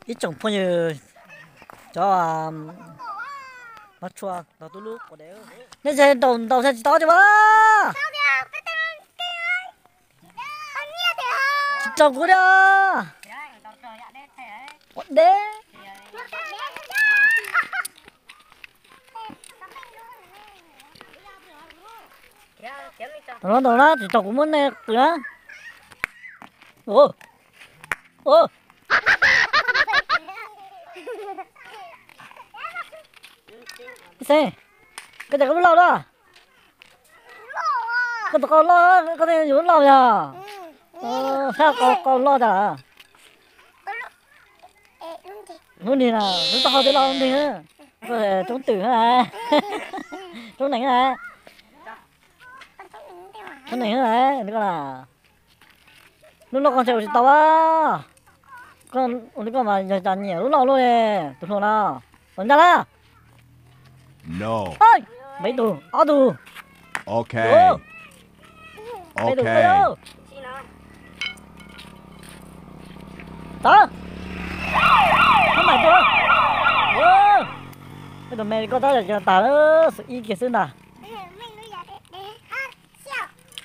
Ib tsoom phooj ywg, cov mab tshua ntaus tub lub quav dev, nej ntaus ntaus tsis tau tiag as. Tsis raug kuv li. Quav dev. Ntaus no ntaus na, tsis raug kuv muab nej qw na. Xeeb, koj cas koj lub lauj na? Koj tus qau loj, koj tej yus lub lauj yog. Sab qau qau loj tas. Lub nrig na, lub taub hau twb loj lub nrig. Koj roob twm na, roob nees na. Roob nees na, koj na. Lub lauj koj ntshe ua tsis tau a. Koj ua li koj mas yog cas nyiam lub lauj luaj li, tus hluas no. Tau ncaj na. Npaj ib tug, ob tug. Peb tug, peb tug. Tawv. Maj mam tua. Peb tus me koj tab yam tas, xwm ib kiag xwb ntag.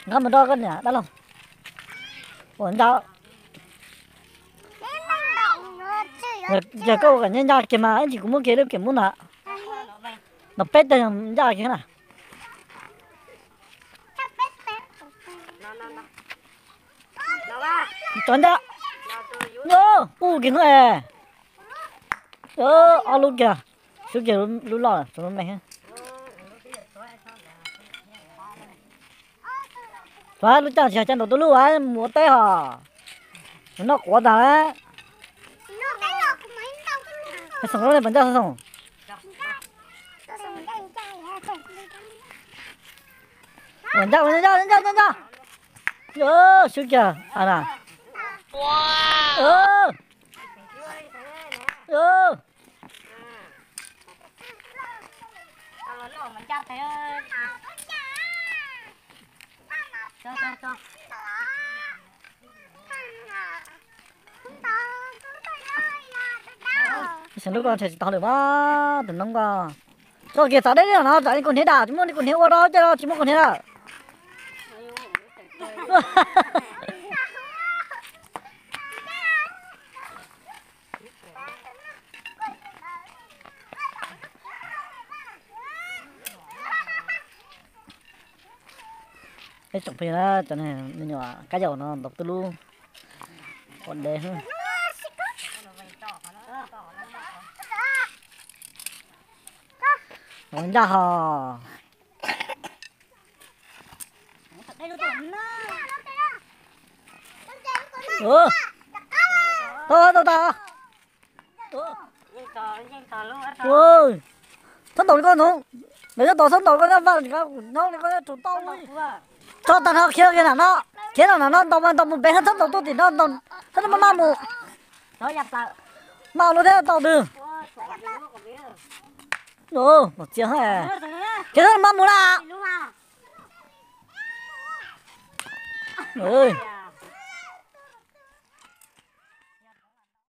Nqa mus rau koj niam dab laug. Ua ncaj. Yog koj ua kom ncaj ncaj kiag mas ib ntsis kuv muab kiag lub kiam mub ntag. Ntaus peb teg ncaj kiag na. Tov ncaj. Ub kiag hnub es. Ob lub kiag. Xub kiag lub loj tsuas lub me. Lub caj tsis yog caj ntaus tub lub, mus ua teb hos. Noj quav tas lawm. Xoo, lub ne puas ncaj Xoo? Ua ncaj, ua ncaj, ncaj, ncaj, ncaj. Swb kiag na. Xeem, lub koj ntshe tsis tau lawm mas tus noob koj. Txoj kev txav deb no tsam li kaus hniav dam, tsis muaj li kaus hniav ua rau ces tsis muaj kaus hniav lawm. Ib tsoom phooj ywg na, cov me nyuam kab yaum no ntaus tub lub quav dev. Ua ncaj hos. Tau, tau tas. Txhob ntaus li koj ntxoov, lawv nyob tod txhob ntaus koj, nyob vaj nyob li koj nyob tsuas tau. Tso tag no khiav kiag nram no, khiav nram no ntaus mas ntaus mus pem, txhob ntaus tuaj tim no, txhob maj maj mus. Maj ua luaj thiab tau twg. Khiav txhob maj mus na.